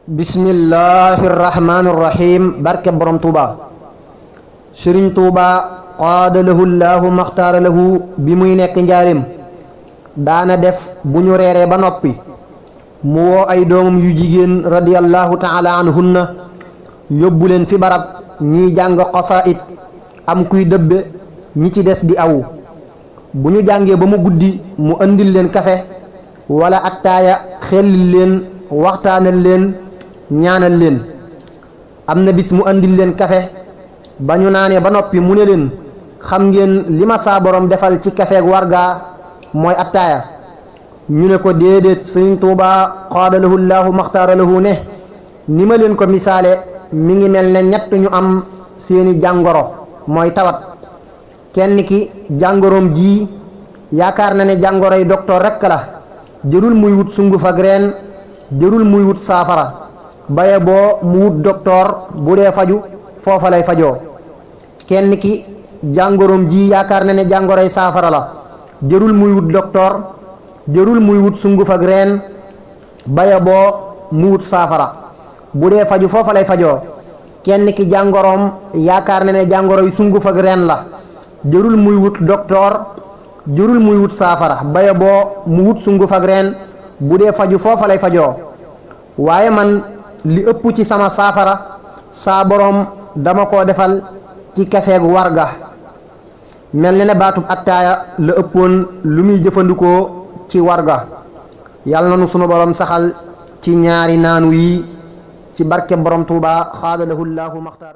bismillahir rahmanir rahim barke borom Touba Serigne Touba qaada lahu llaahu maxtaara lahu bi muy nekk njaareem daana def bu ñu reeree ba noppi mu woo ay doomam yu jigéen radiyallahu taala anhunna yóbbu leen fi barab ñiy jàng xasaayid am kuy dëbbe ñi ci des di awu bu ñu jàngee ba mu guddi mu andil leen kafe wala attaaya xellil leen waxtaanal leen ñaanal leen am na bis mu andil leen kafe ba ñu naanee ba noppi mu ne leen xam ngeen li ma saa borom defal ci kafeeg wargaa mooy attaaya ñu ne ko déedéet Sëriñ Tuubaa qaada lahu llaahu maxtaara lahu ne ni ma leen ko misaale mi ngi mel ne ñett ñu am seeni jàngoro mooy tawat kenn ki jàngoroom ji yaakaar na ne jàngoroy docteur rekk la jërul muy wut sunguf ak reen jërul muy wut saafara baye boo mu wut docteur bu dee faju foofa lay fajoo kenn ki jàngoroom ji yaakaar na ne jàngoroy saafara la jërul muy wut docteur jërul muy wut sunguf ak reen baye boo mu wut saafara bu dee faju foofa lay fajoo kenn ki jàngoroom yaakaar na ne jàngoroy sunguf ak reen la jërul muy wut docteur jërul muy wut saafara baye boo mu wut sunguf ak reen bu dee faju foofa lay fajoo waaye man li ëpp ci sama saafara saa boroom dama ko defal ci kafeeg warga mel ne baatub attaaya la ëppoon lu muy jëfandikoo ci warga yàlla na nu sunu boroom saxal ci ñaari naanu yi ci barke borom Tuuba xaada lahu llaahu maxtaar